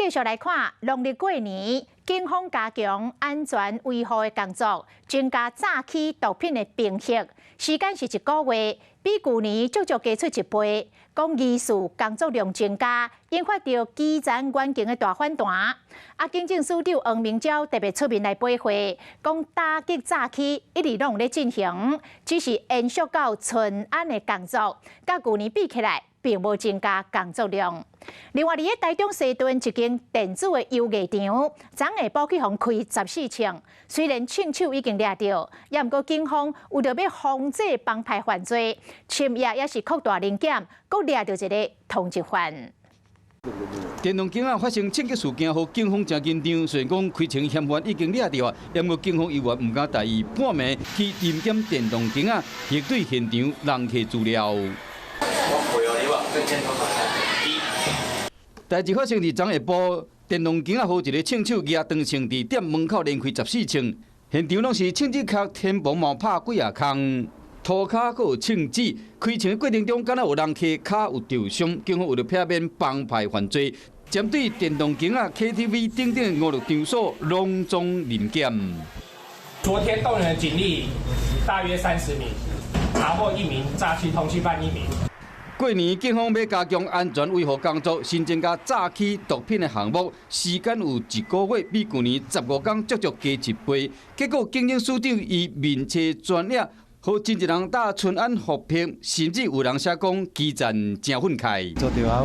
繼續來看農曆過年，警方加強安全維護的工作，增加詐欺毒品的兵力。時間是一個月，比舊年足足加出一倍。講疑似工作量增加，引發著基層員警的大反彈。啊，警政署長黃明昭特別出面來回話，講打擊詐欺一直攏咧進行，只是延續到春安的工作，佮舊年比起來，並無增加工作量。另外，佇咧台中西屯一間電子的遊藝場，昨下晡去予人開14槍，雖然槍手已經掠著，也毋過警方為著欲防止幫派犯罪，深夜也是擴大臨檢，閣掠著一个通緝犯。電動鏡仔發生槍擊事件，予警方誠緊張。雖然講開槍嫌犯已經掠著啊，毋過警方猶原毋敢大意，半暝去臨檢電動鏡仔，核對現場人客資料。代誌發生佇昨下晡，電動鏡仔予一个槍手舉長槍佇店門口連開14槍，現場攏是槍支殼、天棚嘛拍幾仔空，塗跤閣有槍支。開槍過程中，敢若有人客跤有著傷，警方為著避免幫派犯罪，針對電動鏡仔、KTV 等等娛樂場所，攏總臨檢。昨天動員警力大約30名，查獲一名詐欺通緝犯一名。過年警方欲加強安全維護工作，新增加詐欺毒品的項目，時間有一個月，比舊年15天足足加一倍。結果警政署長伊面冊專頁，予真濟人打春安負評，甚至有人寫講基層誠憤慨。做對啊，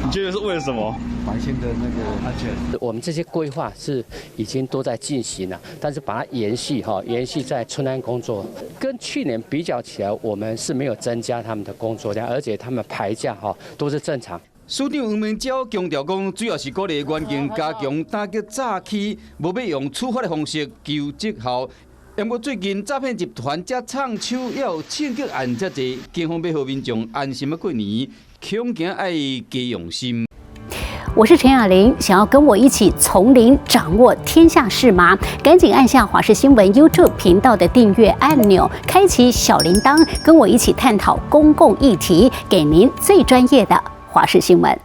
你覺得是為了什麼？百姓的那個安全。我們這些規劃是已經都在進行了，但是把它延續哈，延續在春安工作，跟去年比較起來，我們是沒有增加他們的工作量，而且他們排假哈都是正常。署長黃明昭強調講，主要是鼓勵員警加強打擊詐欺，無欲用處罰的方式求績效。不過最近詐騙集團遮藏手，也有槍擊案遮濟，警方欲予民眾安心仔過年，恐驚愛加用心。我是陳雅玲，想要跟我一起從零掌握天下事嗎？趕緊按下華視新聞 YouTube 頻道的訂閱按鈕，開啟小鈴鐺，跟我一起探討公共議題，給您最專業的華視新聞。